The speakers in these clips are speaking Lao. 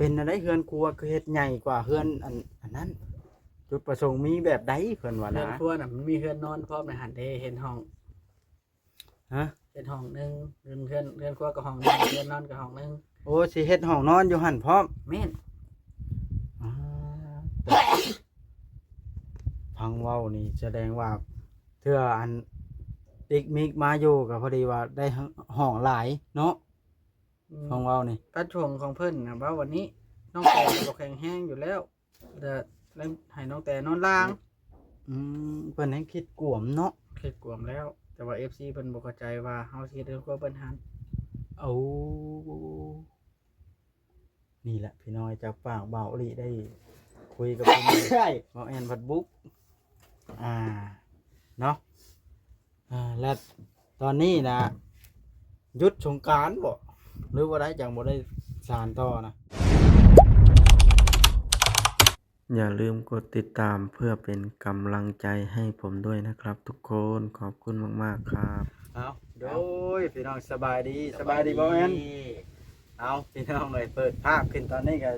ປັນແນວໃດເຮືອນຄົວຄືເຮັດໃຫຍ່ກວ່າເຮືອນອັນ ອັນນັ້ນ? ຈຸດປະສົງມີແບບໃດເພິ່ນວ່ານະ? ເຮືອນຄົວນະ ມັນມີເຮືອນນອນພ້ອມໃນຫັ້ນເດ້ ເຮັດຫ້ອງ ຮະ? ເຮັດຫ້ອງໜຶ່ງ ເຮືອນ ເຮືອນ ເຮືອນຄົວກໍຫ້ອງໜຶ່ງ ເຮືອນນອນກໍຫ້ອງໜຶ່ງ. ໂອ້ ຊິເຮັດຫ້ອງນອນຢູ່ຫັ້ນພ້ອມ? ແມ່ນ. ອ່າ ຟັງເວົ້ານີ້ສະແດງວ່າ ເທື່ອອັນປິກມິກມາຢູ່ກໍພໍດີວ່າໄດ້ຫ້ອງຫຼາຍເນາະ. ອືມ ຟັງເວົ້ານີ້ ພະສົງຂອງເພິ່ນນະເວົ້າວ່ານີ້ ນ້ອງແຕກໍບໍ່ແຂງແຮງຢູ່ແລ້ວ ແລ້ວໃຫ້ນ້ອງແຕນອນລ່າງ. ອືມ ເພິ່ນແຮ່ງຄິດກວມເນາະ. ຄິດກວມແລ້ວ ແຕ່ວ່າເອັຟຊີເພິ່ນບໍ່ເຂົ້າໃຈວ່າເຮົາຊິເຮັດເຮືອນຄົວເພິ່ນຫັ້ນ. ໂອ້ ນີ້ແຫຼະພີ່ນ້ອງ ຈາກປາກບ່າວອີ່ຫຼີໄດ້ຄຸຍກັບເພິ່ນ ບ່າວແອນພັດບຸກ ອ່າ ເນາະ. ອ່າ ແລະຕອນນີ້ນະ ຢຸດສົງການບໍ ຫຼືວ່າໃດ ຈັ່ງບໍ່ໄດ້ສານຕໍ່ນະ? ຢ່າລືມກົດຕິດຕາມເພື່ອເປັນກຳລັງໃຈໃຫ້ຜົມດ້ວຍນະຄັບທຸກຄົນ. ຂອບຄຸນມາກໆຄັບ. ເອົາ ໂດຍ ພີ່ນ້ອງ ສະບາຍດີ ສະບາຍດີ ສະບາຍດີ ບ່າວແອນ. ເອົາ ພີ່ນ້ອງເອີຍ ເປີດພາບຂຶ້ນຕອນນີ້ກໍ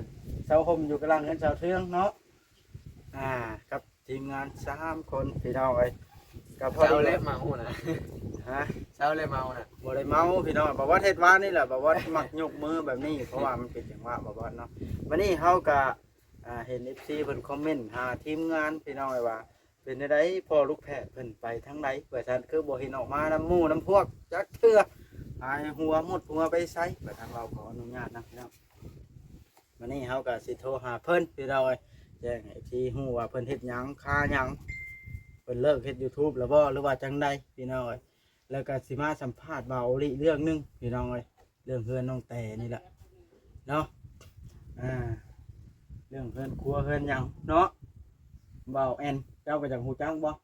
ເຊົາຮົ່ມຢູ່ກາງຫຼັງເຮືອນສາວເທືອງເນາະ. ອ່າ ກັບທີມງານສາມຄົນ ພີ່ນ້ອງເອີຍ ກໍພໍດີ ເຊົາແລ້ວເມົານະ. ຮະ? ເຊົາແລ້ວເມົານະ. ບໍ່ໄດ້ເມົາພີ່ນ້ອງ ບ່າວວັດເຮັດວານນີ້ແຫຼະ ບ່າວວັດມັກຍົກມືແບບນີ້ ເພາະວ່າມັນເປັນຈັງຫວະບ່າວວັດເນາະ. ບັດນີ້ເຮົາກໍ ອ່າ ເຫັນເອັຟຊີເພິ່ນຄອມເມັນຫາທີມງານ ພີ່ນ້ອງເອີຍ ວ່າເປັນແນວໃດ ພໍ່ລູກແພດເພິ່ນໄປທາງໃດ ວ່າຊັ້ນ ຄືບໍ່ເຫັນອອກມານຳໝູ່ນຳພວກຈັກເທື່ອ ຫາຍຫົວໝົດຫົວໄປໃສ. ວ່າທາງເຮົາຂໍອະນຸຍາດນຳພີ່ນ້ອງ. ມື້ນີ້ເຮົາກໍຊິໂທຫາເພິ່ນ ພີ່ນ້ອງເອີຍ ແຈ້ງໃຫ້ເອັຟຊີຮູ້ວ່າເພິ່ນເຮັດຫຍັງ ຄາຫຍັງ ເພິ່ນເລີກເຮັດຢູທູບແລ້ວບໍ່ ຫຼືວ່າຈັ່ງໃດ ພີ່ນ້ອງເອີຍ. ແລ້ວກໍຊິມາສຳພາດບ່າວໂອລິເລື່ອງໜຶ່ງ ພີ່ນ້ອງເອີຍ ເລື່ອງເຮືອນນ້ອງແຕນີ້ແຫຼະເນາະ. ອ່າ ເລື່ອງເຮືອນຄົວເຮືອນຫຍັງເນາະ ບ່າວແອນ ເຈົ້າກໍຢາກຮູ້ຈັກບໍ່? ອື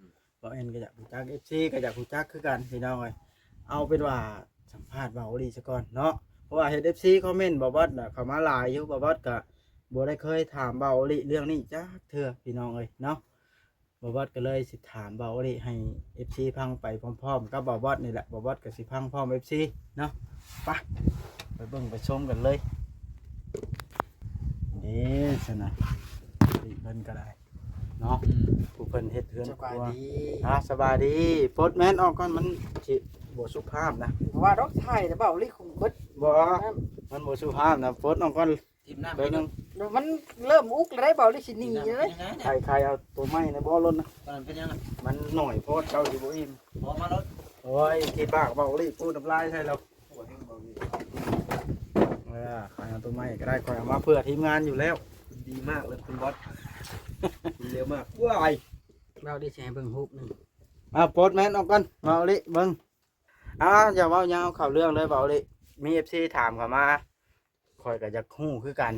ມ ບ່າວແອນກໍຢາກຮູ້ຈັກ ເອັຟຊີກໍຢາກຮູ້ຈັກຄືກັນ ພີ່ນ້ອງເອີຍ. ເອົາເປັນວ່າສຳພາດບ່າວໂອລິຊະກ່ອນເນາະ ເພາະວ່າເຫັນເອັຟຊີຄອມເມັນບ່າວວັດນະເຂົ້າມາຫຼາຍຢູ່ ບ່າວວັດກໍບໍ່ໄດ້ເຄີຍຖາມບ່າວໂອລິເລື່ອງນີ້ຈັກເທື່ອ ພີ່ນ້ອງເອີຍເນາະ. ບ່າວວັດກໍເລີຍຊິຖາມບ່າວໂອລິໃຫ້ເອັຟຊີຟັງໄປພ້ອມໆກັບບ່າວວັດນີ້ແຫຼະ ບ່າວວັດກໍຊິຟັງພ້ອມເອັຟຊີເນາະ. ໄປ ໄປເບິ່ງໄປຊົມກັນເລີຍເດ້ຊັ້ນນະ. ເພິ່ນກໍໄດ້ ເນາະ ອືມ ຜູ້ເພິ່ນເຮັດເຮືອນຄົວ. ສະບາຍດີ ອ່າ ສະບາຍດີ. ປົດແມສອອກກ່ອນ ມັນຊິບໍ່ສຸພາບນະ. ວ່າດອກຖ່າຍແຕ່ເບົາລິຄົງເບິດ ບໍ່ ມັນບໍ່ສຸພາບນະ. ປົດອອກກ່ອນ ທີມນ້ຳ ເບິ່ງ ມັນເລີ່ມອຸກແລ້ວໄດ໋ ເບົາລິຊິໜີເລີຍ. ໄຂ ໄຂເອົາຕົວໃໝ່ໃນບໍ່ລົດນະ. ມັນເປັນຫຍັງ? ມັນໜ້ອຍໂພດ ເຈົ້າຊິບໍ່ອີ່ມ. ບໍ່ມາລົດ. ໂອ້ຍ ຂີ້ປາກເບົາລິ ປູດນ້ຳລາຍໃສ່ແລ້ວ. ເອີ ຂ້ອຍເອົາຕົວໃໝ່ກໍໄດ້ ຂ້ອຍເອົາມາເພື່ອທີມງານຢູ່ແລ້ວ. ດີມາກເລີຍຄຸນບອດ ເລັວມາກ. ວ້າຍ ເບົາລິຊິໃຫ້ເບິ່ງຮູບໜຶ່ງ. ອ່າ ປົດແມສອອກກ່ອນ ເບົາລິເບິ່ງ. ອ່າ ຢ່າເວົ້າຍາວ ເຂົ້າເລື່ອງເລີຍເບົາລິ. ມີເອັຟຊີຖາມເຂົ້າມາ ຂ້ອຍກໍຢາກຮູ້ຄືກັນ.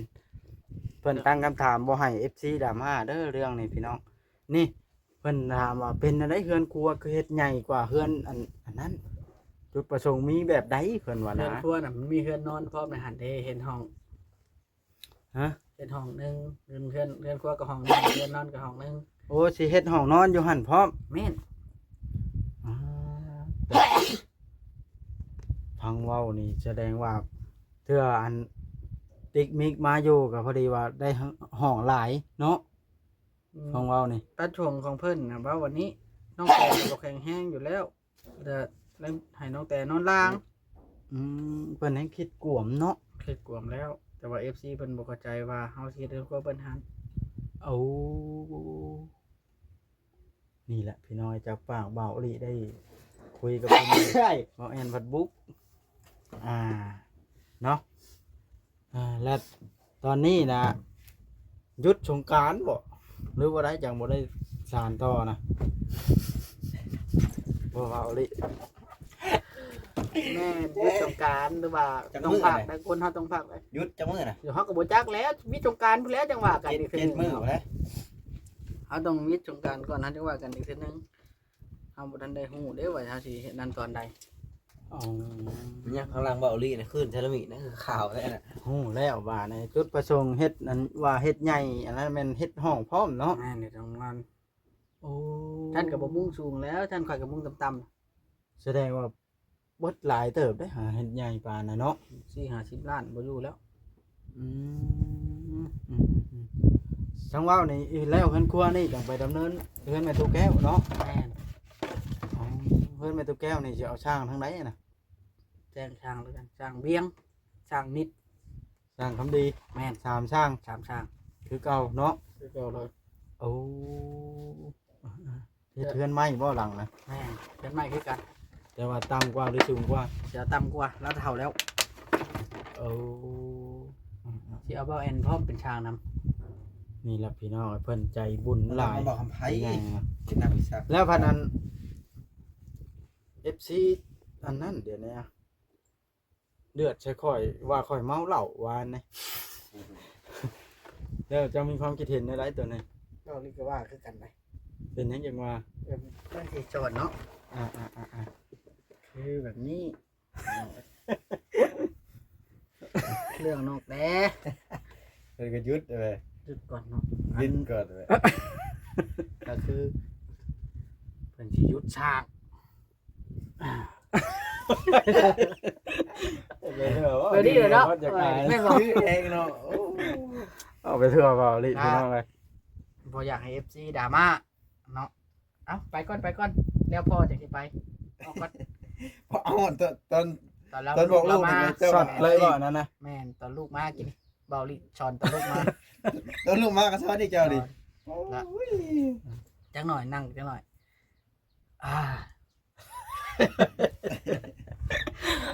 ເພິ່ນຕັ້ງຄຳຖາມບໍ່ໃຫ້ເອັຟຊີດຣາມາເດີເລື່ອງນີ້ ພີ່ນ້ອງ. ນີ້ ເພິ່ນຖາມວ່າ ເປັນແນວໃດເຮືອນຄົວຄືເຮັດໃຫຍ່ກວ່າເຮືອນອັນ ອັນນັ້ນ? ຈຸດປະສົງມີແບບໃດ ເພິ່ນວ່ານະ. ເຮືອນຄົວນະ ມັນມີເຮືອນນອນພ້ອມໃນຫັ້ນເດ້ ເຮັດຫ້ອງ ຮະ? ເຮັດຫ້ອງໜຶ່ງ ເຮືອນ ເຮືອນ ເຮືອນຄົວກໍຫ້ອງໜຶ່ງ ເຮືອນນອນກໍຫ້ອງໜຶ່ງ. ໂອ້ ຊິເຮັດຫ້ອງນອນຢູ່ຫັ້ນພ້ອມ? ແມ່ນ. ອ່າ ຟັງເວົ້ານີ້ສະແດງວ່າ ເທື່ອອັນປິກມິກມາຢູ່ກໍພໍດີວ່າໄດ້ຫ້ອງຫຼາຍເນາະ. ອືມ ຟັງເວົ້ານີ້ ພະສົງຂອງເພິ່ນນະເວົ້າວ່ານີ້ ນ້ອງແຕກໍບໍ່ແຂງແຮງຢູ່ແລ້ວ ແລ້ວໃຫ້ນ້ອງແຕນອນລ່າງ. ອືມ ເພິ່ນແຮ່ງຄິດກວມເນາະ. ຄິດກວມແລ້ວ ແຕ່ວ່າເອັຟຊີເພິ່ນບໍ່ເຂົ້າໃຈວ່າເຮົາຊິເຮັດເຮືອນຄົວເພິ່ນຫັ້ນ. ໂອ້ ນີ້ແຫຼະພີ່ນ້ອງ ຈາກປາກບ່າວອີ່ຫຼີໄດ້ຄຸຍກັບເພິ່ນ ບ່າວແອນພັດບຸກ ອ່າ ເນາະ. ອ່າ ແລະຕອນນີ້ນະ ຢຸດສົງການບໍ ຫຼືວ່າໃດ ຈັ່ງບໍ່ໄດ້ສານຕໍ່ນະ? ບໍ່ເວົ້າເລີຍ. ແມ່ນ ຢຸດສົງການ ຫຼືວ່າຕ້ອງພັກນະ ຄົນເຮົາຕ້ອງພັກເລີຍ. ຢຸດຈັກມື້ນະ? ດຽວເຮົາກໍບໍ່ຈັກແລ້ວ ວິດສົງການພຸ້ນແລ້ວຈັ່ງວ່າກັນອີກເທື່ອໜຶ່ງ. ເຈັດມື້ພຸ້ນແຫຼະ ເຮົາຕ້ອງວິດສົງການກ່ອນ ເຮົາຈຶ່ງວ່າກັນອີກເທື່ອໜຶ່ງ. ເຮົາບໍ່ທັນໄດ້ຮູ້ເດ້ວ່າເຮົາຊິເຮັດນັ້ນຕອນໃດ. ອໍ ມັນຍັງຂ້າງຫຼັງເບົາລີນະ ຄືນເຊຣາມິກນະ ຄືຂາວແທ້ນະ. ຮູ້ແລ້ວວ່າໃນຈຸດປະສົງເຮັດນັ້ນ ວ່າເຮັດໃຫຍ່ ອັນນັ້ນແມ່ນເຮັດຫ້ອງພ້ອມເນາະ. ແມ່ນ ເຮັດຫ້ອງນອນ. ໂອ້ ທ່ານກໍບໍ່ມຸງສູງແລ້ວ ທ່ານຂ້ອຍກໍມຸງຕ່ຳໆ. ສະແດງວ່າ ເບິດຫຼາຍເຕີບເດ້ ຫາເຮັດໃຫຍ່ປານນັ້ນເນາະ. ສີ່ຫ້າສິບລ້ານບໍ່ຢູ່ແລ້ວ. ອືມ ຊ່າງເວົ້ານີ້ ແລ້ວເຮືອນຄົວນີ້ຈັ່ງໄປດຳເນີນເຮືອນແມ່ຕູ້ແກ້ວເນາະ? ແມ່ນ. ອໍ ເຮືອນແມ່ຕູ້ແກ້ວນີ້ຊິເອົາສ້າງທາງໃດນະ? ແຈ້ງຊ່າງແລ້ວກັນ ຊ່າງວຽງ ຊ່າງນິດ ຊ່າງຄຳດີ. ແມ່ນ. ສາມຊ່າງ ສາມຊ່າງ ຄືເກົ່າເນາະ? ຄືເກົ່າເລີຍ. ໂອ້ ເຮັດເຮືອນໄມ້ບໍ່ຫຼັງນະ? ແມ່ນ ເຮືອນໄມ້ຄືກັນ. ແຕ່ວ່າຕ່ຳກວ່າຫຼືສູງກວ່າ? ຈະຕ່ຳກວ່າ ລາວເຖົ້າແລ້ວ. ໂອ້ ຊິເອົາເບົາແອນພ້ອມເປັນຊ່າງນຳ. ນີ້ລະພີ່ນ້ອງ ເພິ່ນໃຈບຸນຫຼາຍ ເປັນນັກວິຊາການ. ແລ້ວພັດອັນ ເອັຟຊີ ອັນນັ້ນ ດຽວນີ້ ເດືອດໃສ່ຂ້ອຍວ່າຂ້ອຍເມົາເຫຼົ້າວານນີ້. ແລ້ວເຈົ້າມີຄວາມຄິດເຫັນແນວໃດໂຕນີ້? ເວົ້ານີ້ກໍວ່າຄືກັນໄດ໋. ເປັນຫຍັງຈັ່ງວ່າ? ເອີ ເພິ່ນຊິສອນເນາະ. ອ່າໆໆໆ ຄືແບບນີ້ ເລື່ອງນ້ອງແຕ່ ເພິ່ນກໍຢຸດເລີຍ ຢຸດກ່ອນເນາະ ຢຸດກ່ອນເລີຍ. ກໍຄືເພິ່ນຊິຢຸດສ້າງ ເອີ ແບບນີ້ແຫຼະເນາະ ແມ່ນບໍ່? ເອົາໄປທົ່ວເວົ້າລີ້ ພີ່ນ້ອງເອີຍ ບໍ່ຢາກໃຫ້ເອັຟຊີດຣາມາເນາະ. ເອົາ ໄປກ່ອນ ໄປກ່ອນ ແລ້ວພໍ່ຈັ່ງຊິໄປ ອອກກ່ອນ. ເອົາ ຕອນ ຕອນ ຕອນບອກລູກນີ້ ເຈົ້າສອນເລີຍບໍ່ອັນນັ້ນນະ? ແມ່ນ ຕອນລູກມາກິນ ເວົ້າລີ້ ສອນຕອນລູກມາ ຕອນລູກມາກໍສອນນີ້ເຈົ້ານີ້. ໂອ້ຍ ຈັກໜ້ອຍ ນັ່ງຈັກໜ້ອຍ ອ່າ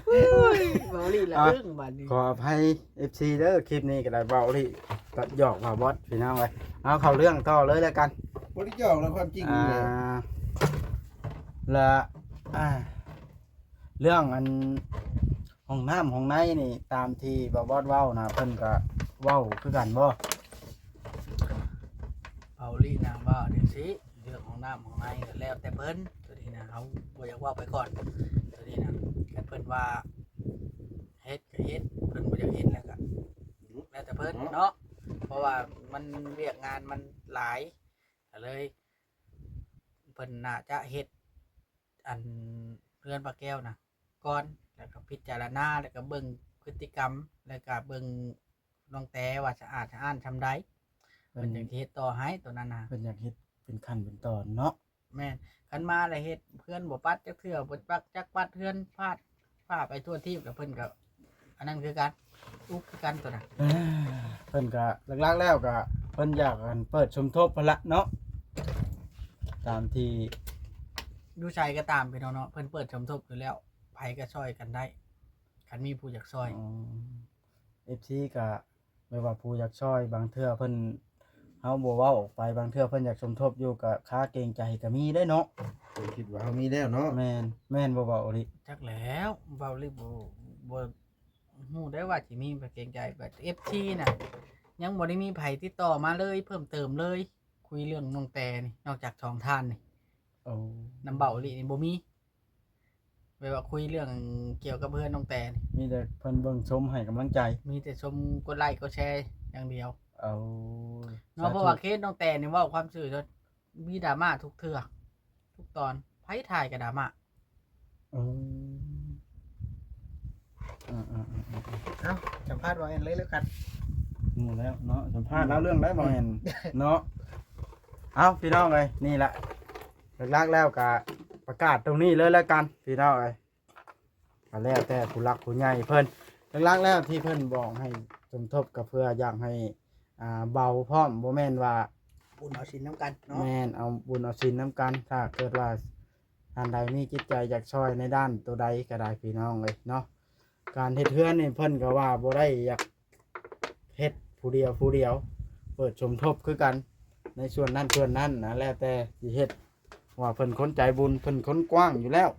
ໂອ້ຍ ເວົ້າລີ້ລະ ອ່ະ ອຶ້ງບາດນີ້. ຂໍອະໄພເອັຟຊີເດີ ຄລິບນີ້ກໍໄດ້ເວົ້າລີ້ ກໍຢອກວ່າບອດ ພີ່ນ້ອງເອີຍ. ເອົາເຂົ້າເລື່ອງຕໍ່ເລີຍແລ້ວກັນ. ບໍ່ໄດ້ຢອກແລ້ວ ຄວາມຈິງ ອ່າ ແລະ ອ່າ ເລື່ອງອັນ ຫ້ອງນ້ຳຫ້ອງໃນນີ້ ຕາມທີ່ບ່າວບອດເວົ້ານະ ເພິ່ນກະເວົ້າຄືກັນບໍ່? ເວົ້າລີ້ນາງເວົ້າຈັ່ງຊີ້ ເລື່ອງຫ້ອງນ້ຳຫ້ອງໃນກໍແລ້ວແຕ່ເພິ່ນ. ໂຕນີ້ນະ ເຮົາບໍ່ຢາກເວົ້າໄປກ່ອນ ໂຕນີ້ນະ. ຄັນເພິ່ນວ່າເຮັດກໍເຮັດ ເພິ່ນບໍ່ຢາກເຮັດແລ້ວກໍແລ້ວແຕ່ເພິ່ນເນາະ ເພາະວ່າມັນ ວຽກງານມັນຫຼາຍ ກໍເລີຍ ເພິ່ນໜ້າຈະເຮັດ ອັນ ເຮືອນປ້າແກ້ວນະກ່ອນ ແລ້ວກໍພິຈາລະນາ ແລ້ວກໍເບິ່ງພຶດຕິກຳ ແລ້ວກໍເບິ່ງນ້ອງແຕວ່າສະອາດສະອ້ານຊ່ຳໃດ ເພິ່ນຈັ່ງຊິເຮັດຕໍ່ໃຫ້ໂຕນັ້ນນະ. ເພິ່ນຢາກເຮັດເປັນຂັ້ນເປັນຕອນເນາະ. ແມ່ນ. ຄັນມາແລ້ວເຮັດເຮືອນບໍ່ປັດຈັກເທື່ອ ບໍ່ປັດຈັກປັດເຮືອນ ພາດ ພາໄປທົ່ວທີບ ແລ້ວເພິ່ນກໍ ອັນນັ້ນຄືກັນ ອຸກຄືກັນໂຕນັ້ນ. ເອີ ເພິ່ນກະຫຼັກໆແລ້ວກະເພິ່ນຢາກ ອັນ ເປີດສົມທົບຫັ້ນລະເນາະ ຕາມທີ່ ຢູ່ໃສກໍຕາມພີ່ນ້ອງເນາະ ເພິ່ນເປີດສົມທົບຢູ່ແລ້ວ ໃຜກໍຊ່ອຍກັນໄດ້ ຄັນມີຜູ້ຢາກຊ່ອຍ. ອໍ ເອັຟຊີ ກະແບບວ່າຜູ້ຢາກຊ່ອຍ ບາງເທື່ອເພິ່ນ ເຮົາບໍ່ເວົ້າອອກໄປ ບາງເທື່ອເພິ່ນຢາກສົມທົບຢູ່ ກະຄາເກງໃຈກະມີເດ້ເນາະ. ເພິ່ນຄິດວ່າເຮົາມີແລ້ວເນາະ. ແມ່ນ ແມ່ນບໍ່ ເວົ້າອີ່ຫຼີ? ຈັກແລ້ວ ເວົ້າອີ່ຫຼີ ບໍ່ ບໍ່ ຮູ້ໄດ້ວ່າຊິມີ ເກງໃຈ. ແບບເອັຟຊີນະ ຍັງບໍ່ໄດ້ມີໃຜຕິດຕໍ່ມາເລີຍ ເພີ່ມເຕີມເລີຍ ຄຸຍເລື່ອງນ້ອງແຕນີ້ ນອກຈາກສອງທ່ານນີ້. ໂອ້ ນຳເບົາອີ່ຫຼີນີ້ບໍ່ມີ ແບບວ່າຄຸຍເລື່ອງກ່ຽວກັບເຮືອນນ້ອງແຕນີ້ ມີແຕ່ເພິ່ນເບິ່ງຊົມໃຫ້ກຳລັງໃຈ ມີແຕ່ຊົມ ກົດໄລ້ກົດແຊຢ່າງດຽວ. ເອົາ ເນາະ ສາທຸ ເພາະວ່າເຄສນ້ອງແຕນີ້ ເວົ້າຄວາມຊື່ ມີດຣາມາທຸກເທື່ອ ທຸກຕອນ ໃຜຖ່າຍກໍດຣາມາ. ອືມ ອ່າໆໆໆ ເອົາ ສຳພາດບ່າວແອນເລີຍແລ້ວກັນ. ຮູ້ແລ້ວເນາະ ສຳພາດລາວເລື່ອງໃດ ບ່າວແອນເນາະ. ເອົາ ພີ່ນ້ອງເອີຍ ນີ້ລະ ຫຼັກໆແລ້ວກະປະກາດຕົງນີ້ເລີຍແລ້ວກັນ ພີ່ນ້ອງເອີຍ ກໍແລ້ວແຕ່ຜູ້ຫຼັກຜູ້ໃຫຍ່ເພິ່ນ. ຫຼັກໆແລ້ວທີ່ເພິ່ນບອກໃຫ້ສົມທົບ ກໍເພື່ອຢາກໃຫ້ ອ່າ ເບົາພ້ອມ ບໍ່ແມ່ນວ່າ ບຸນເອົາສິນນຳກັນເນາະ. ແມ່ນ ເອົາບຸນເອົາສິນນຳກັນ. ຖ້າເກີດວ່າທ່ານໃດມີຈິດໃຈຢາກຊ່ອຍໃນດ້ານໂຕໃດກໍໄດ້ ພີ່ນ້ອງເອີຍເນາະ. ການເຮັດເຮືອນນີ້ເພິ່ນກໍວ່າບໍ່ໄດ້ຢາກເຮັດຜູ້ດຽວຜູ້ດຽວ ເປີດສົມທົບຄືກັນ ໃນສ່ວນນັ້ນສ່ວນນັ້ນນະ ແລ້ວແຕ່ຊິເຮັດ ວ່າເພິ່ນຄົນໃຈບຸນ ເພິ່ນຄົນກວ້າງຢູ່ແລ້ວ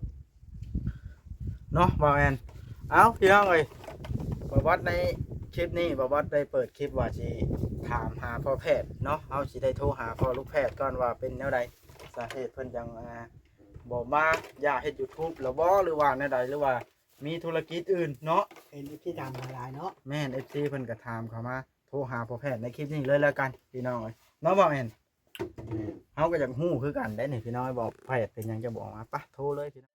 ເນາະ ບ່າວແອນ. ເອົາ ພີ່ນ້ອງເອີຍ ບ່າວບອດໃນຄລິບນີ້ ບ່າວບອດໄດ້ເປີດຄລິບວ່າຊິຖາມຫາພໍ່ແພດເນາະ ເຮົາຊິໄດ້ໂທຫາພໍ່ລູກແພດກ່ອນວ່າເປັນແນວໃດ ສາເຫດເພິ່ນຈັ່ງ ອ່າ ບໍ່ມາ ຢາກເຮັດຢູທູບແລ້ວບໍ່ ຫຼືວ່າແນວໃດ ຫຼືວ່າ ມີທຸລະກິດອື່ນເນາະ. ເຫັນເອັຟຊີຖາມມາຫຼາຍເນາະ. ແມ່ນ ເອັຟຊີເພິ່ນກໍຖາມເຂົ້າມາ ໂທຫາພໍ່ແພດໃນຄລິບນີ້ເລີຍແລ້ວກັນ ພີ່ນ້ອງເອີຍ ເນາະ ບ່າວແອນ. ແມ່ນ ເຮົາກໍຢາກຮູ້ຄືກັນໄດ໋ນີ້ ພີ່ນ້ອງເອີຍ ວ່າແພດເປັນຫຍັງ ຈະບອກມາ. ປະ ໂທເລີຍ ພີ່ນ້ອງ.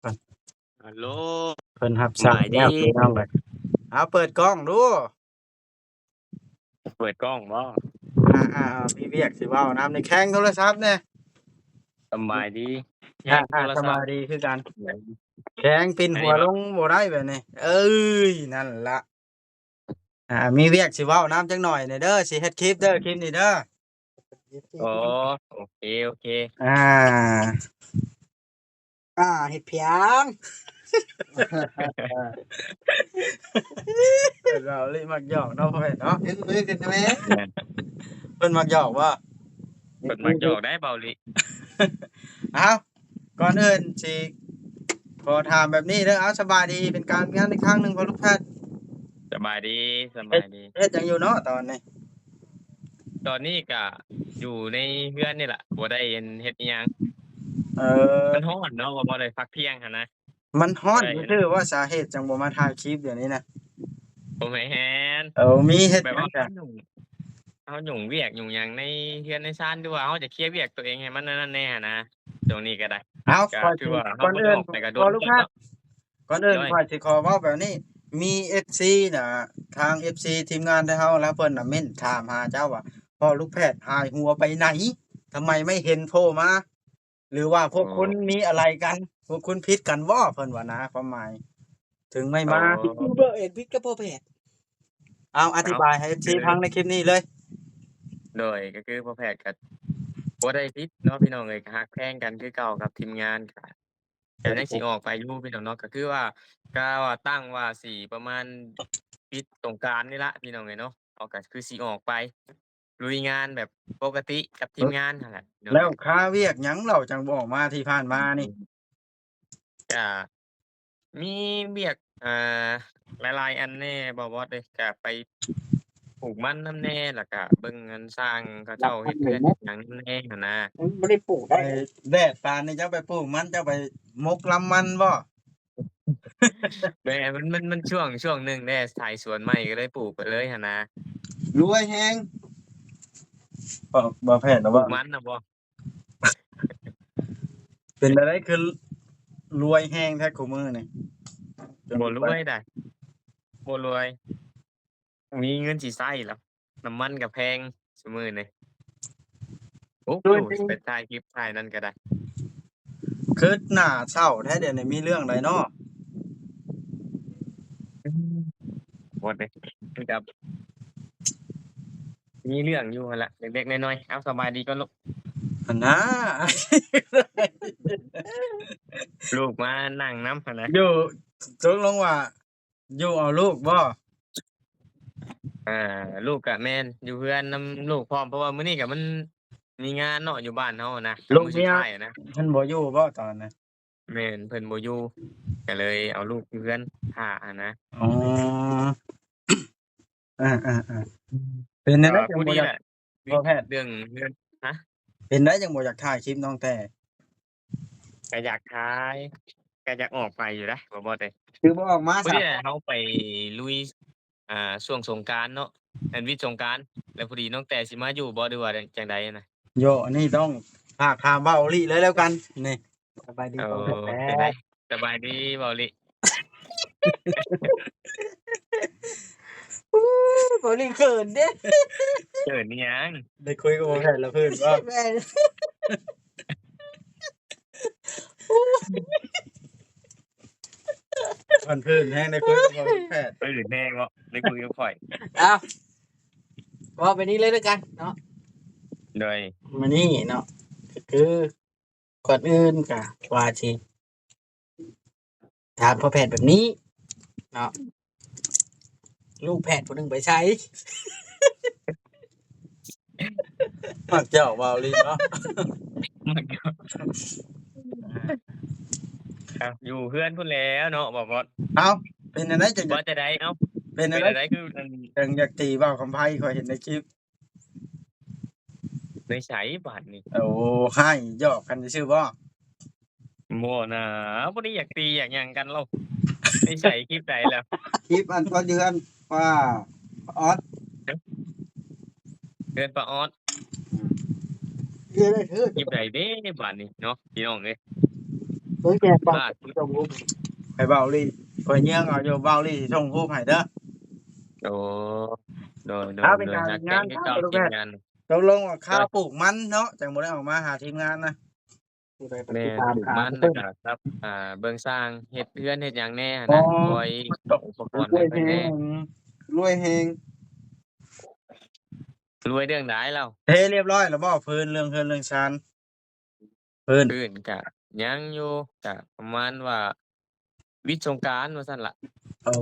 ກ່ອນ ຮັລໂຫຼ ເພິ່ນຮັບສາຍແລ້ວ ສະບາຍດີ ພີ່ນ້ອງເອີຍ. ເອົາ ເປີດກ້ອງດູ. ເປີດກ້ອງບໍ? ອ່າໆ ມີວຽກຊິເວົ້ານຳ ນີ້ແຂ່ງໂທລະສັບແດ່. ສະບາຍດີ ອ່າໆ ສະບາຍດີຄືກັນ. ແຂ່ງປິ່ນຫົວລົງບໍ່ໄດ້ແບບນີ້. ເອີຍ ນັ້ນລະ. ອ່າ ມີວຽກຊິເວົ້ານຳຈັກໜ້ອຍແດ່ເດີ ຊິເຮັດຄລິບເດີ ຄລິບນີ້ເດີ. ອໍ ໂອເຄ ໂອເຄ. ອ່າ ອ່າ ເຮັດພຽງ ເຮົາລີມັກຫຍອກເນາະ ພໍ່ແມ່ເນາະ. ເພິ່ນ ເພິ່ນ ເພິ່ນ ເພິ່ນມັກຫຍອກບໍ່? ເພິ່ນມັກຫຍອກໄດ໋ ເບົາລີ. ເອົ້າ ກ່ອນອື່ນຊິຂໍຖາມແບບນີ້ເດີ. ເອົາ ສະບາຍດີເປັນການງານອີກຄັ້ງໜຶ່ງ ພໍ່ລູກແພດ. ສະບາຍດີ ສະບາຍດີ. ເຮັດ ເຮັດຫຍັງຢູ່ເນາະຕອນນີ້? ຕອນນີ້ກະຢູ່ໃນເຮືອນນີ້ລະ ບໍ່ໄດ້ເຮັດອີ່ຫຍັງ. ເອີ ມັນຮ້ອນເນາະ ບໍ່ໄດ້ພັກທ່ຽງຫັ້ນນະ. ມັນຮ້ອນຊື່ໆ ວ່າສາເຫດຈັ່ງບໍ່ມາຖ່າຍຄລິບດຽວນີ້ນະ? ບໍ່ແມ່ນ. ເອີ ມີເຮັດຫຍັງກະ ເຮົາຫຍຸ້ງ ເຮົາຫຍຸ້ງວຽກຫຍຸ້ງຫຍັງໃນເຮືອນໃນຊານ ຫຼືວ່າເຮົາຈະເຄຍວຽກຕົວເອງໃຫ້ມັນອັນນັ້ນແດ່ຫັ້ນນະ ຊ່ວງນີ້ກະໄດ້. ເອົ້າ ກະຖືວ່າເຮົາບໍ່ໄດ້ອອກໄປກະດົນແລ້ວເນາະ. ກ່ອນອື່ນຂ້ອຍຊິຂໍເວົ້າແບບນີ້ ມີເອັຟຊີນະ ທາງເອັຟຊີທີມງານໄທເຮົາ ລະເພິ່ນນະເມັ້ນຖາມຫາເຈົ້າວ່າ ພໍ່ລູກແພດຫາຍຫົວໄປໃນ? ທຳໄມໄມ່ເຫັນໂຜມາ? ຫຼືວ່າພວກຄຸນມີອະໄລກັນ? ພວກຄຸນຜິດກັນບໍ? ເພິ່ນວ່ານະ ຄວາມໝາຍ ເຖິງໄມ່ມາ. ເອີ ເຫັນຜິດກັບພໍ່ແພດ. ເອົາ ອະທິບາຍໃຫ້ເອັຟຊີຟັງໃນຄລິບນີ້ເລີຍ. ໂດຍ ກະຄືພໍ່ແພດກະບໍ່ໄດ້ຜິດເນາະ ພີ່ນ້ອງເອີຍ ກະຮັກແພງກັນຄືເກົ່າກັບທີມງານ ກະ ກະຍັງຊິອອກໄປຢູ່ພີ່ນ້ອງເນາະ. ກະຄືວ່າ ກະວ່າຕັ້ງວ່າຊິປະມານປິດສົງການນີ້ລະພີ່ນ້ອງເອີຍເນາະ. ເຮົາກະຄືຊິອອກໄປລຸຍງານແບບປົກກະຕິກັບທີມງານຫັ້ນແຫຼະ. ແລ້ວຄາວຽກຫຍັງເຫຼົ່າຈັ່ງບໍ່ອອກມາທີ່ຜ່ານມານີ້? ກະມີວຽກ ອ່າ ຫຼາຍໆອັນແດ່ ບໍ່ບອດເອີຍ. ກະໄປປູກມັນນຳແດ່ ແລ້ວກະເບິ່ງອັນຊ່າງເຂົາເຈົ້າເຮັດເຮືອນເຮັດຫຍັງນຳແດ່ຫັ້ນນະ. ມັນບໍ່ໄດ້ປູກໄດ້. ແດດປານນີ້ເຈົ້າໄປປູກມັນ ເຈົ້າໄປໝົກລຳມັນບໍ? ແມ່ນ ມັນ ມັນ ມັນຊ່ວງ ຊ່ວງໜຶ່ງແດ່ ຖ່າຍສວນໃໝ່ກະເລີຍປູກໄປເລີຍຫັ້ນນະ. ລວຍແຮງ ບໍ່ ບໍ່ແພດນະ ປູກມັນນະບໍ? ເປັນແນວໃດຄືລວຍແຮງແທ້ຄູ່ມື້ນີ້? ບໍ່ລວຍໃດ໋ ບໍ່ລວຍ. ມີເງິນຊິໃຊ້ແລ້ວ ນ້ຳມັນກະແພງຊຸມື້ນີ້. ໂອ້ ໄປຖ່າຍຄລິບຖ່າຍນັ້ນກະໄດ້. ຄືໜ້າເສົ້າແທ້ດຽວນີ້ ມີເລື່ອງໃດເນາະ? ອືມ ບໍ່ໄດ້ ຄືກັບມີເລື່ອງຢູ່ຫັ້ນລະ ເລັກໆນ້ອຍໆ. ເອົາ ສະບາຍດີກ່ອນລູກ. ຫັ້ນນາ ລູກມານັ່ງນຳຫັ້ນນະ. ຢູ່ ຕົກລົງວ່າ ຢູ່ເອົາລູກບໍ? ອ່າ ລູກກະແມ່ນ ຢູ່ເຮືອນນຳລູກພ້ອມ ເພາະວ່າມື້ນີ້ກະມັນມີງານເນາະ ຢູ່ບ້ານເຮົາຫັ້ນນະ. ລູກເມຍ ມື້ສຸດທ້າຍຫັ້ນນະ ເພິ່ນບໍ່ຢູ່ບໍຕອນນັ້ນ? ແມ່ນ ເພິ່ນບໍ່ຢູ່ ກະເລີຍເອົາລູກຢູ່ເຮືອນຖ້າຫັ້ນນະ. ອໍ ອ່າໆໆ ເປັນແນວໃດຈັ່ງບໍ່ຢາກ ພໍ່ແພດ ເລື່ອງເຮືອນ ຮະ? ເປັນໃດຈັ່ງບໍ່ຢາກຖ່າຍຄລິບນ້ອງແຕ່? ກະຢາກຖ່າຍ ກະຢາກອອກໄປຢູ່ເດ້ ບໍ່ ບໍ່ໄດ້ ຄືບໍ່ອອກມາຊະ? ພໍດີເຮົາໄປລຸຍ ອ່າ ຊ່ວງສົງການເນາະ ແມ່ນ ວິດສົງການ ແລ້ວພໍດີນ້ອງແຕ່ຊິມາຢູ່ບໍ່ ຫຼືວ່າຈັ່ງໃດນະ? ໂຢ ອັນນີ້ຕ້ອງຝາກຖາມເວົ້າອີ່ຫຼີເລີຍແລ້ວກັນນີ້. ສະບາຍດີ ເອີ ເວົ້າແທ້ ຈັ່ງໃດ? ສະບາຍດີເວົ້າລີ. ໂອ້ຍ ເວົ້າລີເຂີນເດ້. ເຂີນອີ່ຫຍັງ? ໄດ້ຄຸຍກັບພໍ່ແພດລະເຂີນບໍ? ແມ່ນ ມັນເຂີນແຮງ ໄດ້ຄຸຍກັບພໍ່ແພດ. ເຂີນແຮງເນາະ ໄດ້ຄຸຍກັບຂ້ອຍ. ເອົ້າ ເວົ້າໄປນີ້ເລີຍລະກັນເນາະ. ໂດຍ ມື້ນີ້ເນາະ ກະຄື ກ່ອນອື່ນກະວ່າຊິຖາມພໍ່ແພດແບບນີ້ເນາະ ລູກແພດຜູ້ໜຶ່ງໄປໃສ? ມັກຫຍອກເວົ້າລີເນາະ ມັກຫຍອກ. ອ່າ ຢູ່ເຮືອນພຸ້ນແລ້ວເນາະ ບໍ່ ບໍ່. ເອົ້າ ເປັນຈັ່ງໃດຈັ່ງ ວ່າຈັ່ງໃດ? ເອົ້າ ເປັນຈັ່ງໃດ ເປັນຈັ່ງໃດຄື ຈັ່ງຢາກຕີບ່າວຄຳໄພ ຂ້ອຍເຫັນໃນຄລິບ. ໃນໃສບາດນີ້? ໂອ້ ຮ້າຍ ຫຍອກກັນຊື່ໆບໍ? ບໍ່ນາ ບໍ່ໄດ້ຢາກຕີຢາກຫຍັງກັນເລີຍ. ໃນໃສ ຄລິບໃດລະ? ຄລິບອັນຕອນຢູ່ເຮືອນປ້າອອດ ເຮືອນປ້າອອດ. ຄລິບໃດເດ້ບາດນີ້ເນາະ ພີ່ນ້ອງເອີຍ? ເອີ ແກປາດ ສົ່ງຮູບ. ໃຫ້ເບົາລີ ຂ້ອຍເຍືອງເອົາຢູ່ ເບົາລີຊິສົ່ງຮູບໃຫ້ເດີ. ໂອ້ ໂດຍໆ ເປັນການເຮັດງານ ເປັນການເຮັດງານ. ຕົກລົງວ່າຄາວປູກມັນເນາະ ຈັ່ງບໍ່ໄດ້ອອກມາຫາທີມງານນະ. ແມ່ນ ປູກມັນ ແລ້ວກໍກັບ ອ່າ ເບິ່ງຊ່າງເຮັດເຮືອນເຮັດຫຍັງແດ່ຫັ້ນນະ ໂອ້ຍ ຊ່ອຍອຸປະກອນໃຫ້ເພິ່ນແດ່. ລວຍແຮງ ລວຍເລື່ອງໃດລາວ? ເທຮຽບຮ້ອຍແລ້ວບໍ່? ພື້ນ ເລື່ອງເຮືອນເລື່ອງຊານ ພື້ນ ພື້ນກະຍັງຢູ່ ກະປະມານວ່າວິດສົງການວ່າຊັ້ນລະ. ໂອ້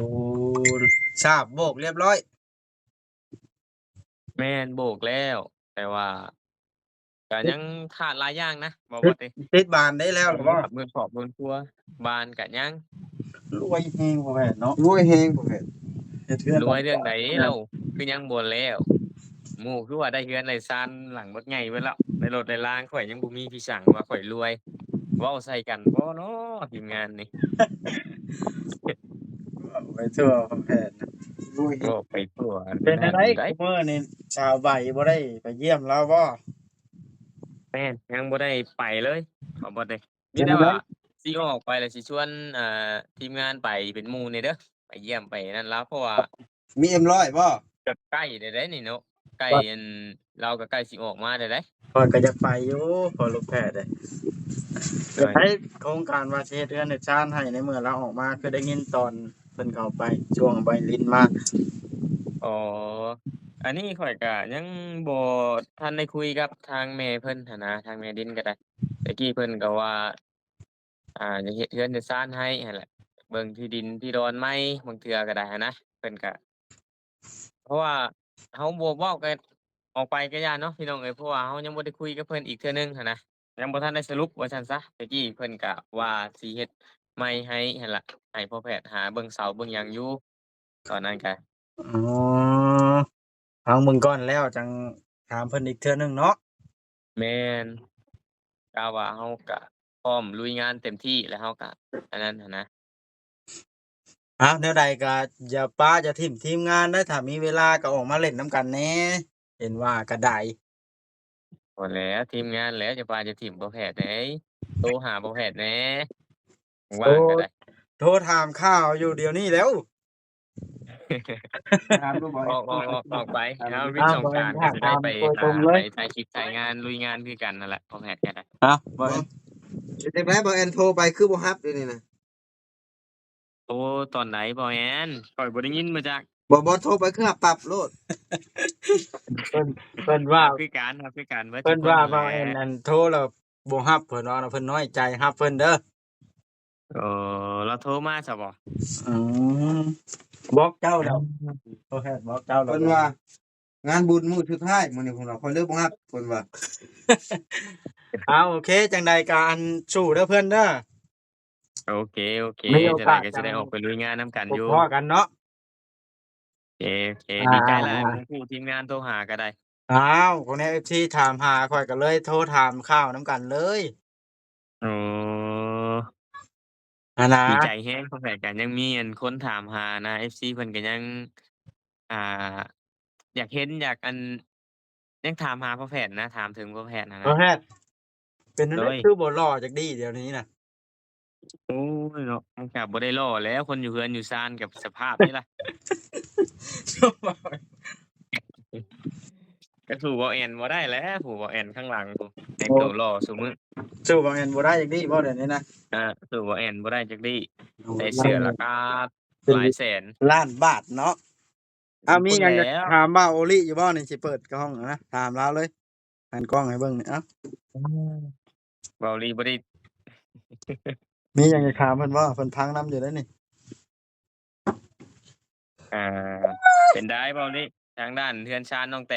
ຊາບໂບກຮຽບຮ້ອຍ. ແມ່ນ ໂບກແລ້ວ ແຕ່ວ່າກະຍັງຂາດຫຼາຍຢ່າງນະ ເວົ້າບໍ່ຕິດ ຕິດບານໄດ້ແລ້ວບໍ່? ເບິ່ງຄອບເບິ່ງຄົວ ບານກະຍັງ. ລວຍແຮງພໍ່ແພດເນາະ ລວຍແຮງພໍ່ແພດ. ເຮັດເຮືອນ ລວຍເລື່ອງໃດລາວ ຄືຍັງບໍ່ແລ້ວ? ໝູ່ຄືວ່າໄດ້ເຮືອນໄດ້ຊານຫຼັງບັກໃຫຍ່ເບິດແລ້ວ ໄດ້ລົດໄດ້ລາງ ຂ້ອຍຍັງບໍ່ມີ ພີ່ສັງວ່າຂ້ອຍລວຍ. ເວົ້າໃສ່ກັນບໍ່ເນາະທີມງານນີ້? ເວົ້າໄປທົ່ວພໍ່ແພດ ເວົ້າໄປທົ່ວ. ເປັນຈັ່ງໃດ ໃດ ມື້ນີ້ສາວໃບບໍ່ໄດ້ໄປຢ້ຽມລາວບໍ່? ແມ່ນ ຍັງບໍ່ໄດ້ໄປເລີຍ ເຂົາບໍ່ໄດ້ ມີແຕ່ວ່າຊິອອກໄປແລ້ວຊິຊວນ ອ່າ ທີມງານໄປເປັນໝູ່ແດ່ເດີ ໄປຢ້ຽມໄປນັ້ນລາວ ເພາະວ່າມີເອັມຮ້ອຍບໍ່? ກໍໃກ້ແລ້ວເດ້ນີ້ເນາະ ໃກ້ ອັນ ລາວກໍໃກ້ຊິອອກມາແລ້ວເດ້. ຂ້ອຍກໍຢາກໄປຢູ່ ພໍ່ລູກແພດເດ້. ໂດຍ ໃນໂຄງການວ່າຊິເຮັດເຮືອນເຮັດຊານໃຫ້ ໃນເມື່ອລາວອອກມາ ຄືໄດ້ຍິນຕອນເພິ່ນເຂົ້າໄປຊ່ວງໃບລິນມາ. ອໍ ອັນນີ້ຂ້ອຍກໍຍັງບໍ່ທັນໄດ້ຄຸຍກັບທາງແມ່ເພິ່ນຫັ້ນນະ ທາງແມ່ລິນກໍໄດ້. ແຕ່ກີ້ເພິ່ນກໍວ່າ ອ່າ ຢາກເຮັດເຮືອນເຮັດຊານໃຫ້ຫັ້ນແຫຼະ ເບິ່ງທີ່ດິນທີ່ດອນໃໝ່ ບາງເທື່ອກໍໄດ້ຫັ້ນນະ. ເພິ່ນກະ ເພາະວ່າເຮົາບໍ່ເວົ້າກັນອອກໄປກໍຢ່າເນາະ ພີ່ນ້ອງເອີຍ ເພາະວ່າເຮົາຍັງບໍ່ໄດ້ຄຸຍກັບເພິ່ນອີກເທື່ອໜຶ່ງຫັ້ນນະ ຍັງບໍ່ທັນໄດ້ສະຫຼຸບວ່າຊັ້ນຊະ. ແຕ່ກີ້ເພິ່ນກະວ່າຊິເຮັດໃໝ່ໃຫ້ຫັ້ນລະ ໃຫ້ພໍ່ແພດຫາເບິ່ງເສົາເບິ່ງຫຍັງຢູ່ ຕອນນັ້ນກະ ອໍ ຟັງເບິ່ງກ່ອນແລ້ວຈັ່ງຖາມເພິ່ນອີກເທື່ອໜຶ່ງເນາະ. ແມ່ນ ກະວ່າເຮົາກະພ້ອມລຸຍງານເຕັມທີ່ ແລ້ວເຮົາກະອັນນັ້ນຫັ້ນນະ. ອ້າວ ແນວໃດກະຢ່າປະຢ່າຖິ້ມທີມງານເດີ ຖ້າມີເວລາກະອອກມາຫຼິ້ນນຳກັນແດ່ ເຫັນວ່າກະໄດ້. ບໍ່ແລ້ວ ທີມງານແຫຼະ ຢ່າປະຢ່າຖິ້ມພໍ່ແພດເດ້ ໂທຫາພໍ່ແພດແດ່ ວ່າງກໍໄດ້. ໂທ ໂທຖາມຂ່າວຢູ່ດຽວນີ້ແລ້ວ. ຖາມບໍ່ ອອກ ອອກ ອອກ ອອກໄປ ເຮົາວິດສົງການກໍຊິໄດ້ໄປ ໄປຖ່າຍຄລິບຖ່າຍງານ ລຸຍງານຄືກັນນັ້ນແຫຼະ ພໍ່ແພດກໍໄດ້. ຮະ ບໍ່ ເຮັດຈັ່ງໃດ ບໍ່ແອນໂທໄປຄືບໍ່ຮັບດຽວນີ້ນະ? ໂທຕອນໃດ ບໍ່ແອນ? ຂ້ອຍບໍ່ໄດ້ຍິນມາຈັກ. ບໍ່ ບໍ່ ໂທໄປຄືຮັບປັບໂລດ. ເພິ່ນ ເພິ່ນວ່າ ຄືກັນ ຄືກັນ ເພິ່ນວ່າ ບໍ່ແອນ ອັນ ໂທແລ້ວບໍ່ຮັບ ເພິ່ນວ່ານະ ເພິ່ນນ້ອຍໃຈ ຮັບເພິ່ນເດີ. ເອີ ລາວໂທມາຊະບໍ່? ອືມ ບອກເຈົ້າແລ້ວ ອືມ ໂທແຮດບອກເຈົ້າແລ້ວ. ເພິ່ນວ່າງານບຸນມື້ສຸດທ້າຍມື້ນີ້ ເພິ່ນວ່າ ຂ້ອຍເລີຍບໍ່ຮັບ ເພິ່ນວ່າ. ເອົາ ໂອເຄ ຈັ່ງໃດກໍອັນ ສູ້ເດີເພື່ອນເດີ. ໂອເຄ ໂອເຄ ມີໂອກາດ ຈັ່ງໃດກໍຊິໄດ້ອອກໄປລຸຍງານນຳກັນຢູ່ ພົບພໍ້ກັນເນາະ. ເຄ ເຄ ອ່າ ດີໃຈຫຼາຍ ອ່າ ບໍ່ຮູ້ທີມງານໂທຫາກໍໄດ້. ອ້າວ ພວກແນວເອັຟຊີຖາມຫາ ຂ້ອຍກໍເລີຍໂທຖາມຂ່າວນຳກັນເລີຍ. ໂອ້ ອັນນະ ດີໃຈແຮງ ພໍ່ແພດກໍຍັງມີອັນຄົນຖາມຫານະ ເອັຟຊີເພິ່ນກໍຍັງ ອ່າ ຢາກເຫັນ ຢາກອັນ ຍັງຖາມຫາພໍ່ແພດນະ ຖາມເຖິງພໍ່ແພດຫັ້ນນະ. ພໍ່ແພດ ເປັນແນວໃດ ໂດຍ ຄືບໍ່ຫຼໍ່ຈັກດີ້ດຽວນີ້ນະ? ໂອ້ຍເນາະ ມັນກໍບໍ່ໄດ້ຫຼໍ່ແລ້ວ ຄົນຢູ່ເຮືອນຢູ່ຊານກັບສະພາບນີ້ລະ. ກໍສູ້ເບົາແອນບໍ່ໄດ້ແຫຼະ ຜູ້ເບົາແອນຂ້າງຫຼັງພຸ້ນ ແຕ່ງໂຕຫຼໍ່ຊຸມື້. ສູ້ເບົາແອນບໍ່ໄດ້ຈັກດີ້ບໍ່ດຽວນີ້ນະ? ອ່າ ສູ້ເບົາແອນບໍ່ໄດ້ຈັກດີ້. ໂອ້ ໃສ່ເສື້ອລາຄາຫຼາຍແສນ ລ້ານບາດເນາະ. ເອົາ ມີຫຍັງຈະຖາມບ່າວໂອລິຢູ່ບໍ່ນີ້? ຊິເປີດກ້ອງນະ ຖາມລາວເລີຍ ຫັນກ້ອງໃຫ້ເບິ່ງນີ້. ເອົ້າ ອືມ ບ່າວໂອລິບໍ່ໄດ້ ມີຫຍັງຈະຖາມເພິ່ນບໍ່? ເພິ່ນຟັງນຳຢູ່ເດ້ນີ້. ອ່າ ເປັນໃດບ່າວໂອລິທາງດ້ານເຮືອນຊານນ້ອງແຕ?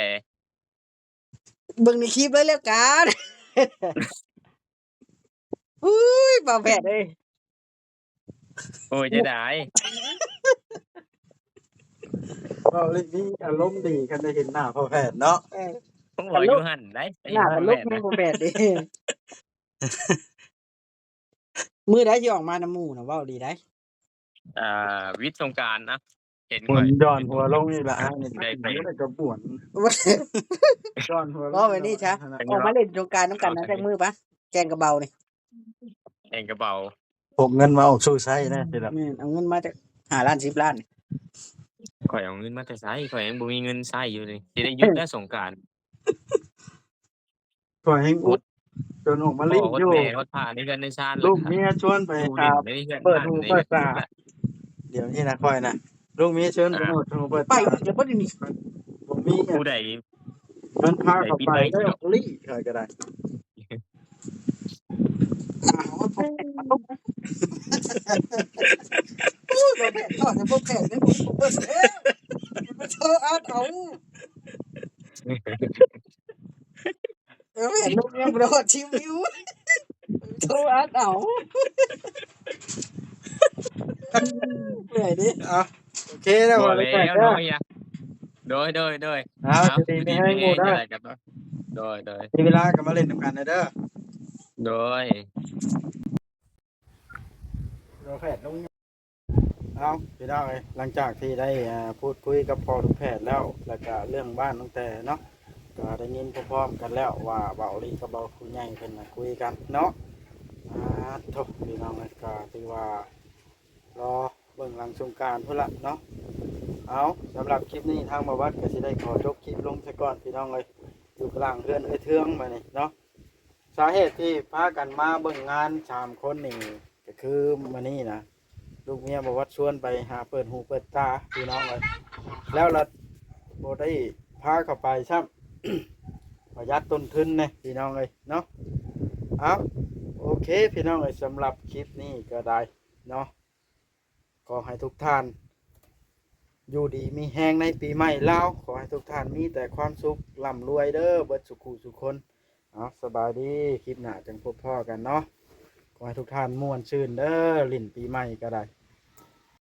ເບິ່ງໃນຄລິບເລີຍແລ້ວກັນ. ອຸ້ຍ ບ່າວແພດເອີຍ ໂອ້ຍ ຈະໄດ້ ເວົ້າເລີຍມີອາລົມດີ ຄັນໄດ້ເຫັນໜ້າພໍ່ແພດເນາະ. ເອີ ໂອ້ຍ ຢູ່ຫັ້ນໄດ໋ ໜ້າຕະຫຼົກແຮງພໍ່ແພດເດ້. ມື້ໃດຊິອອກມານຳໝູ່ນະ ເວົ້າດີໄດ໋. ອ່າ ວິດສົງການນະ ເຫັນຂ້ອຍ ດອນຫົວລົງນີ້ລະ ອ້າຍນີ້ໄດ້ໄປ ໄດ້ກະບວນ ດອນຫົວລົງ. ເວົ້າແບບນີ້ຊະ ອອກມາຫຼິ້ນສົງການນຳກັນນະ ຈັກມື້ປະ ແກ່ງກະເບົານີ້ ແກ່ງກະເບົາ. ພກເງິນມາອອກສູ້ໃຊ້ນະ ອືມ ທີ່ແບບ ແມ່ນ ເອົາເງິນມາຈາກຫ້າລ້ານ ສິບລ້ານ ຂ້ອຍເອົາເງິນມາແຕ່ໃສ? ຂ້ອຍຍັງບໍ່ມີເງິນໃຊ້ຢູ່ເລີຍ ຊິໄດ້ຢຸດແລ້ວສົງການ. ຂ້ອຍແຮງອຸດ ຈົນອອກມາຫຼິ້ນຢູ່ ຮອດແມ່ຮອດພະໃນເຮືອນໃນຊານ ລູກເມຍຊວນໄປຫາເປີດຫູເປີດຕາ. ດຽວນີ້ນະຂ້ອຍນະ ລູກເມຍຊວນໄປເປີດຫູເປີດຕາ ໄປດຽວບໍ່ໄດ້ນີ້ ບໍ່ມີ ຜູ້ໃດ ມັນພາເຂົ້າໄປໄດ້ອີ່ຫຼີ ຂ້ອຍກໍໄດ້. ໂອ້ຍ ບໍ່ແພງ ຂ້ອຍຈະບໍ່ແພງເດ້ ບໍ່ເບິ່ງເດ້ ມັນໂທອັດເອົາ ເອີ ແມ່ນ ລົງຍັງບໍ່ໄດ້ຮອດສິບວິວ ໂທອັດເອົາ ເມື່ອຍເດ້. ເອົາ ໂອເຄແລ້ວ ບໍ່ແລ້ວເນາະ ໂດຍ ໂດຍ ໂດຍ ເອົາ ຢູ່ດີມີແຮງ ຢູ່ດີມີແຮງ ໂດຍ ໂດຍ ມີເວລາກໍມາຫຼິ້ນນຳກັນເດີ ໂດຍ. ເອົາ ພີ່ນ້ອງເອີຍ ຫຼັງຈາກທີ່ໄດ້ ອ່າ ພູດຄຸຍກັບພໍ່ລູກແພດແລ້ວ ແລ້ວກະເລື່ອງບ້ານນ້ອງແຕເນາະ ກະໄດ້ຍິນພ້ອມໆກັນແລ້ວວ່າເບົາຫຼີກັບເບົາຜູ້ໃຫຍ່ເພິ່ນນະຄຸຍກັນເນາະ. ອາ ໂທ້ ພີ່ນ້ອງເອີຍ ກະຖືວ່າລໍເບິ່ງຫຼັງສົງການພຸ້ນລະເນາະ. ເອົາ ສຳລັບຄລິບນີ້ທາງບ່າວວັດກະຊິໄດ້ຂໍຈົບຄລິບລົງຊະກ່ອນ ພີ່ນ້ອງເອີຍ ຢູ່ກະລາງເຮືອນເອື້ອຍເທືອງບາດນີ້ເນາະ. ສາເຫດທີ່ພາກັນມາເບິ່ງງານສາມຄົນນີ້ ກໍຄືມື້ນີ້ນະ ລູກເມຍບ່າວວັດຊວນໄປຫາເປີດຫູເປີດຕາ ພີ່ນ້ອງເອີຍ ແລ້ວລະບໍ່ໄດ້ພາເຂົ້າໄປຊ້ຳ ປະຢັດຕົ້ນທຶນແດ່ ພີ່ນ້ອງເອີຍເນາະ. ເອົາ ໂອເຄ ພີ່ນ້ອງເອີຍ ສຳລັບຄລິບນີ້ກໍໄດ້ເນາະ ຂໍໃຫ້ທຸກທ່ານຢູ່ດີມີແຮງໃນປີໃໝ່ລາວ ຂໍໃຫ້ທຸກທ່ານມີແຕ່ຄວາມສຸກ ລ່ຳລວຍເດີ ເບິດສູ່ຄູ່ສູ່ຄົນ. ເອົາ ສະບາຍດີ ຄລິບໜ້າຈັ່ງພົບພໍ້ກັນເນາະ. ຂໍໃຫ້ທຸກທ່ານມ່ວນຊື່ນເດີ ຫຼິ້ນປີໃໝ່ກໍໄດ້